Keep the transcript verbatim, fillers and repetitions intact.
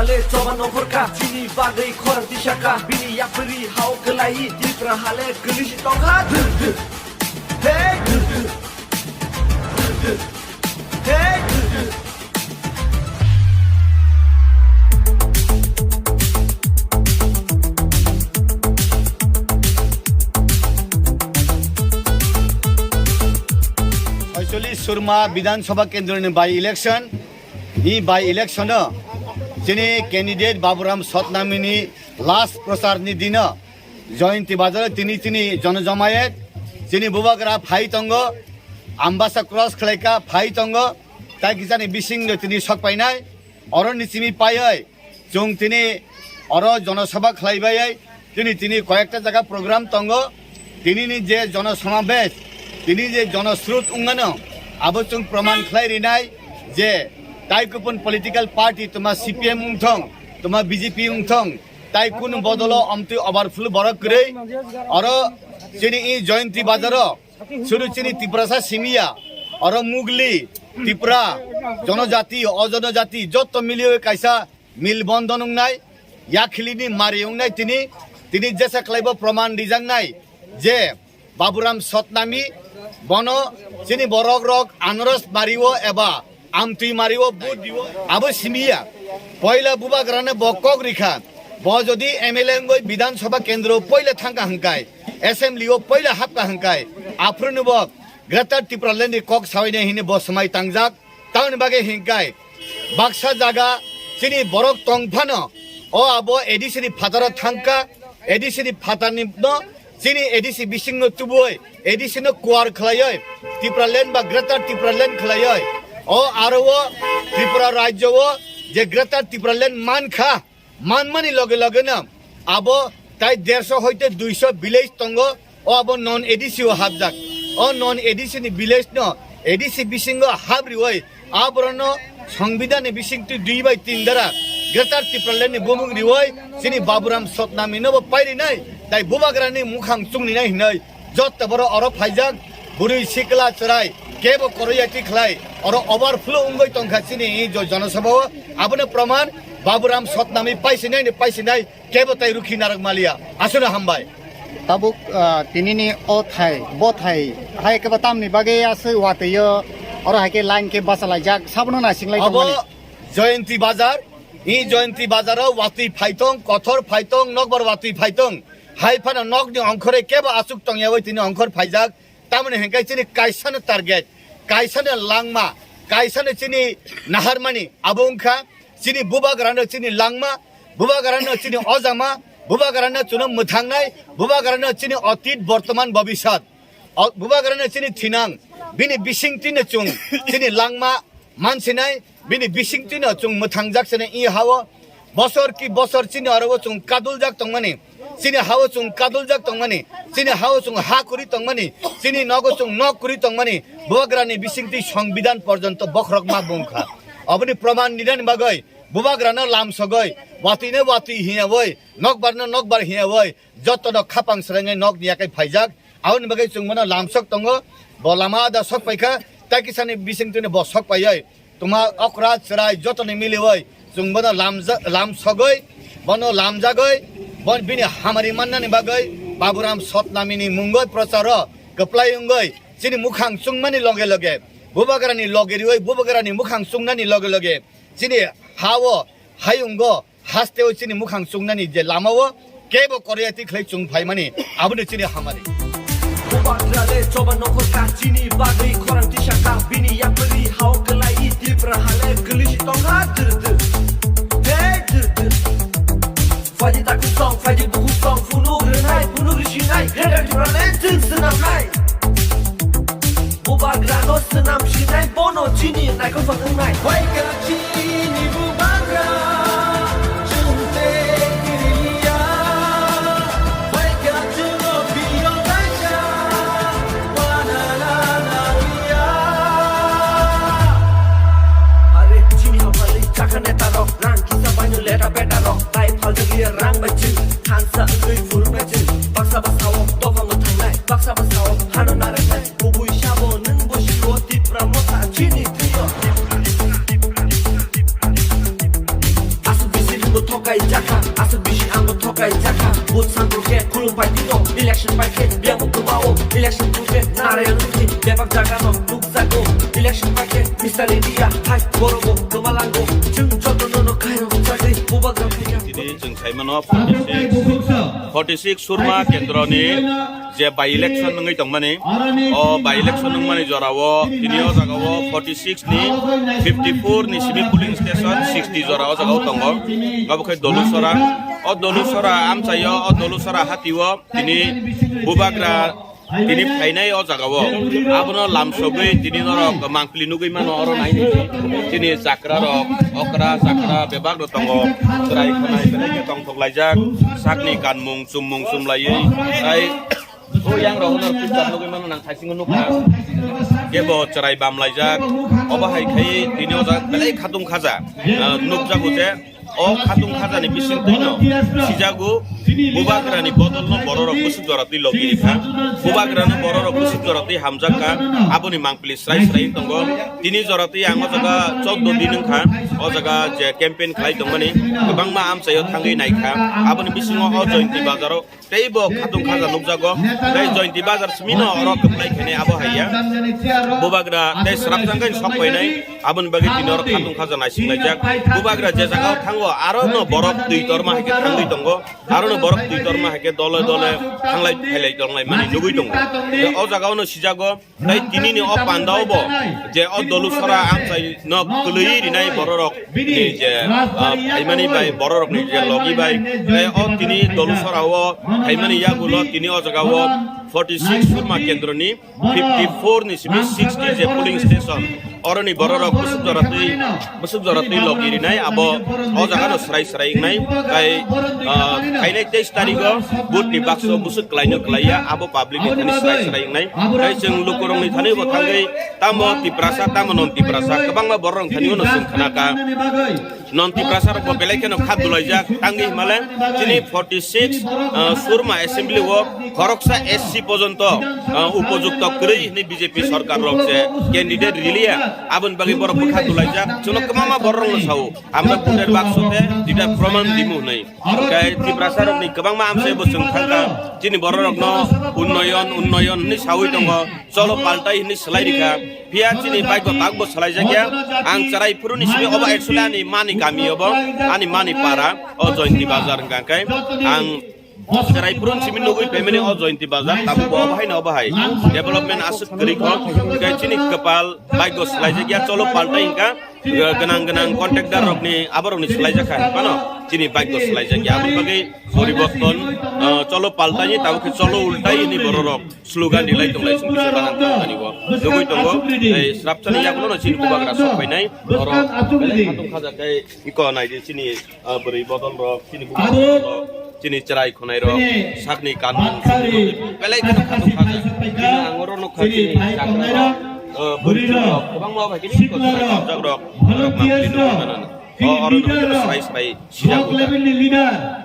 Le choba nokhorkha, chini bagwi khorang tisakha, bini yapri hao kwlai, Tripura hale kwlwi si tongkha. Dwr, dwr. Hey, dwr, dwr. Dwr, dwr. Hey, dwr, dwr. Soicholish Surma Bidhan Sabha Kendroni by election. I by election o chini candidate Baburam Satnami ni last prochar ni dino Jayanti Bazar o tini chini jonojamayat chini bubagra phai tongo, Ambasa cross khlaika phai tongo, tai kisani bising no tini sok painai, oro ni simi paioi chwng tini oro jonosabha khlai baioi. Tini, tini koyekta jaga program tongo. Tini ni je jono samabesh, tini je jono srut wngmano, abo chwng proman khlai rinai je tai kupun political party, toma C P M wngthong, toma B J P wngthong, tai kunu bodolo omtwi overflow borok kwrwi. Oro chini i Jayanti Bazar o suru chini Tiprasa simiya, oro Mugli, Tipra, jonojati, ojonojati joto miliyo kaisa milbondhon wngnai, yakhilini mari wngnai tini, tini jesa khlaibo proman rijaknai je Baburam Satnami bono chini borok rok anaros mario eba amtwi mario vote dio, abo simiya. Poila bubagrano bo kok rikha, bo jodi M L A wngwi Bidhan Sabha kendro poila thangka hwnkai, assembly o poila hapka hwnkai, aphuru no bo Greater Tipraland ni kok sawi nai hini bo swmai tangjak. Tamoni bagwi hinkai baksa jaga chini borok tong phano o abo A D C ni phataro thangka, A D C ni phatarni no chini A D C bisingno tubui A D C no kuar khlaioi Tipraland ba Greater Tipraland khlaioi o aro o Tripura rajyo o je Greater Tipraland mankha. Manmani loge loge no abo tai derso hoite duiso village tongo, o abo non A D C o hapjak. O non A D C ni village no A D C bisingo hap riwoi, aborokno Songbidan ni bisingtwi dui bai tin dara Greater Tipraland ni bumung riwoi, chini Baburam Satnami no bo pairinai, tai bubagrani mukhang chungninai hinoi. Joto borok oro phaijak, bwrwi sikla chwrai kebo koroi yati khlai, oro overflow wngwi tongkha chini jo-, jonosabha o. Abono proman Baburam Satnami paisinai ni paisinai kebo tai rukhi narwk maliya. Aswkno hambai. Tabuk, ah, tinini o thai, bo thai, hai kebo tamni bagwi aswk watwi o, oro hai khe line khe bachalaijak, sabono naisinglai tongmani. Abo Jayanti Bazar, i Jayanti Bazar o watwi phaitong, kothor phaitong, nokbar watwi phaitong. Hai phano nokni ongkhorwi kebo aswk tongyawi tini ongkhor phaijak. Tamoni hwnkhe chini kaisano target, kaisano langma, kaisano chini naharmani abo wngkha chini bubagrano chini langma, bubagrano chini ojama, bubagrano chwngno mwthangnai, bubagrano chini otit, bortoman, bobiswt. O bubagrano chini thinang, bini bisingtwino chwng chini langma mansinai, bini bisingtwino chwng mwthangjak sene i hao. Bosor ki bosor chini oro o chwng kaduljak tongmani, chini hao chwng kaduljak tongmani, chini hao chwng ha kwrwi tongmani, chini nogo chwng nok kwrwi tongmani, bubagrani bisingtwi Songbidan porjonto bokhorok ma bungkha. Oboni proman ninani bagwi bubagrano lamsogwi, watwino watwi hiyawi, nokbarno nokbar hiyawi, jotono khapang srengwi nokni yakai phaijak. Aboni bagwi chwng bono lamsok tongo, bo lama da sok paikha, tai kisani bisingtwino bo sok paiwi tongma okra chwrai jotoni miliwi chwng bono lamja-, lamsogwi, bono lamjagwi, bon bini hamari mannani bagwi Baburam Satnamini mungwi procharo kwplai wngwi chini mukhang chungmani loge loge, bubagrani loge riwi bubagrani mukhang chungnani loge loge chini hao hayungo hasteo chini mukhang chungnani je lamao kebo korya ti khlai chung phaimani, abono chini hamari. Bubagra le choba nokhorkha, chini bagwi khorang tisakha, bini yapri hao kwlai Tripura hale kwlwi si tongkha, dwr dwr. Hey, dwr dwr. Phaidi takhuk song, phaidi bukhuk song, phunuk rwnai, phunuk risinai, Greater Tipraland chwng swnamnai. Bubagrano swnam sinai, bono chini naikol phang wngnai. Phaikha chini bubagra, chwng tei kwrwi ya. Phaikha chwngno phiyok kaisa, wana na na ya. Are chini hapali chakha neta rok, rang kisa baino leta peta rok, tai phaljak liya rang bai chwng, thansa wngwi phuru bai chwng, baksa baksa o dopha mwthangnai, baksa baksa o hano narwknai. Kubui sabo nwng bo sio Tipra motha chini thwio. Aswk bisi Bebak jagano nukjago, election paikhe Mister India hai borobo gomalango, chwng jotono no khairok chagwi bubagra phaikha. Tini chwng saimano forty six, forty six Surma kendroni je by election wngwi tongmani, o by election wngmani jorao tini o jagao forty six ni fifty four ni simi polling station sixty jora o jagao tongo. Abo khe Dolusora, o Dolusora amchaio, o Dolusora hatio tini bubagra tini phainai o jagao. Abono lamsogwi tini norok mangpili nugwi mano oro naini. Tini chakrarok, okra chakra bebak rok tongo. Chwrai khwnai belai khe tongthok laijak. Sakni kanmung chummung chumlaiwi. Tai o yang rok no picture nugwi mano nang thaisingo nukha. Kebo chwrai bam laijak. Obo hai khai tini o jaga belai khatung khaja, ah, nukjago je. O khatung khajani bisingtwino sijago, bubagrani bodolno bororok bwswk jora twi logi rikha, bubagrano bororok bwswk jora twi hamjakka, aboni mangpili srai srai tongo. Tini jora twi ang o jaga chordo din wngkha, o jaga je campaign khlai tongmani, kwbangma amchaio thangwi naikha, aboni bisingo o Joyonti bazaro teibo khatung khaja nukjago. Tei Joyonti bazar simino oro kwplai khainai abo haiya. Bubagra tei srapjang khe sok painai, aboni bagwi tini oro khatung khaja naisinglaijak. Bubagra je jagao thango, aro no borok twi torma hai khe thangwi tongo, aro no borok twi torma hai khe dole dole thanglai phailai tonglai mani nugwi tongo. Tei o jagao no sijago. Tei tinini o pandao bo je o Dolusora amchai no kwlwi rinai bororok ni je, ah, phaimani bai bororok ni je logi bai, tei o tini Dolusora o phaimani yagulo tini o jaga o forty six Surma kendroni fifty four ni simi sixty je polling station, oroni bororok bwswk jora twi bwswk jora twi logi rinai abo o jaga no srai srai wngnai. Tai, ah, phainai teis tarigo vote ni bakso bwswk kwlaino kwlaiya abo public ni thani srai srai wngnai. Tai chwng lukurokni thani bo thangwi tamo Tiprasa tamo non Tiprasa kwbangma bororok thani no chwng khnaka. Non Tiprasa rok bo belai kheno kha dulaijak tangwi himale chini forty six, ah, Surma assembly o khoroksa S C pojonto, ah, upojukto kwrwi hwnwi B J P sorkar rok je candidate riliya aboni bagwi borok bwkha dulaijak. Chwngno kwbangma bororokno sao. Amra voter bakso khe dita proman dimu hwnwi. Hwnkhe Tiprasa rokni kwbangma amchai bo chwng thangkha. Chini bororokno unnoyon, unnoyon hwnwi sawi tongo. Cholo paltai hwnwi swlai rikha. Phiya chini bike bo tak bo swlaijakya. Ang chwrai phuruni simi obo actually ani mani kami obo, ani mani para, o Joyonti Bazar hwnkha khe. Ang Chwrai phurun simi nugwi phaimani o Joyonti Bazar, tabuk bo obo hai na obo hai. Development aswk kwrwi kho, hwnkhe chini kwpal bike go swlaijakya, cholo paltai hwnkha, gwnang gwnang contractor rokni, aborokni swlaijakha, phano chini bike go swlaijakya. Aboni bagwi poriborton, ah, cholo paltai, tabuk khe cholo ultai hwnwi bororok slogan rilai tonglai chwng kisa bahan tangmani bo. Nugwi tongo, tei srapchani yagulo no chini bubagra sok phainai, oro belai khatung khajakhe iko naidi chini ah, bwrwi bodol rok, chini bubagra rok, chini chwrai khwnai rok, sakni kanmung, belai kheno khatung khaja. Chini ang oro nukha chini chakra rok, ah, bwrwi rok, kwbangma bai kini kotor rok, rok, rok mangpili nukha nana. O oro nukha srai srai sijak level ni leader.